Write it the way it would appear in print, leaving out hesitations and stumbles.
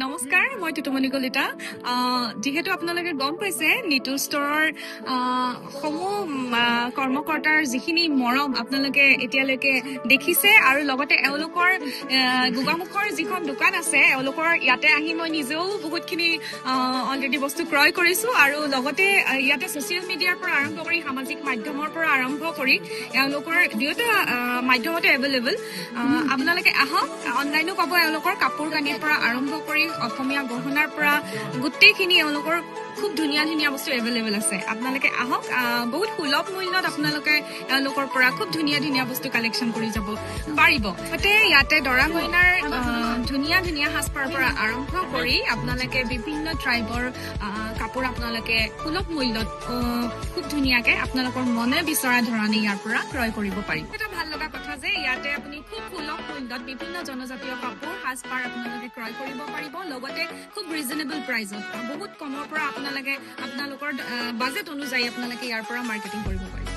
নমস্কাৰ, মই টুটুমণি কলিতা। যিহেতু আপোনালোকে গম পাইছে, নিতু ষ্টৰৰ সমূহ কৰ্মকৰ্তাৰ যিখিনি মৰম আপোনালোকে এতিয়ালৈকে দেখিছে আৰু লগতে এওঁলোকৰ গোগামুখৰ যিখন দোকান আছে, এওঁলোকৰ ইয়াতে আহি মই নিজেও বহুতখিনি অলৰেডি বস্তু ক্ৰয় কৰিছোঁ। আৰু লগতে ইয়াতে ছ'চিয়েল মিডিয়াৰ পৰা আৰম্ভ কৰি, সামাজিক মাধ্যমৰ পৰা আৰম্ভ কৰি এওঁলোকৰ দুয়োটা মাধ্যমতে এভেইলেবল। আপোনালোকে আহক, অনলাইনো পাব। এওঁলোকৰ কাপোৰ কানিৰ পৰা আৰম্ভ কৰি অসমীয়া গহনাৰ পৰা গোটেইখিনি এওঁলোকৰ খুব ধুনীয়া ধুনীয়া বস্তু এভেইলেবল আছে। আপোনালোকে আহক, বহুত সুলভ মূল্যত আপোনালোকে এওঁলোকৰ পৰা খুব ধুনীয়া ধুনীয়া বস্তু কালেকশ্যন কৰি যাব পাৰিব। লগতে ইয়াতে দৰা কইনাৰ ধুনীয়া ধুনীয়া সাজপাৰৰ পৰা আৰম্ভ কৰি আপোনালোকে বিভিন্ন ট্ৰাইবৰ কাপোৰ আপোনালোকে সুলভ মূল্যত খুব ধুনীয়াকে আপোনালোকৰ মনে বিচৰা ধৰণে ইয়াৰ পৰা ক্ৰয় কৰিব পাৰিব। এটা ভাল লগা কথা যে ইয়াতে আপুনি খুব সুলভ মূল্যত বিভিন্ন জনজাতীয় কাপোৰ, সাজপাৰ আপোনালোকে ক্ৰয় কৰিব পাৰিব, লগতে খুব ৰিজনেবল প্ৰাইজত, বহুত কমৰ পৰা আপোনালোকে আপোনালোকৰ বাজেট অনুযায়ী আপোনালোকে ইয়াৰ পৰা মাৰ্কেটিং কৰিব পাৰিব।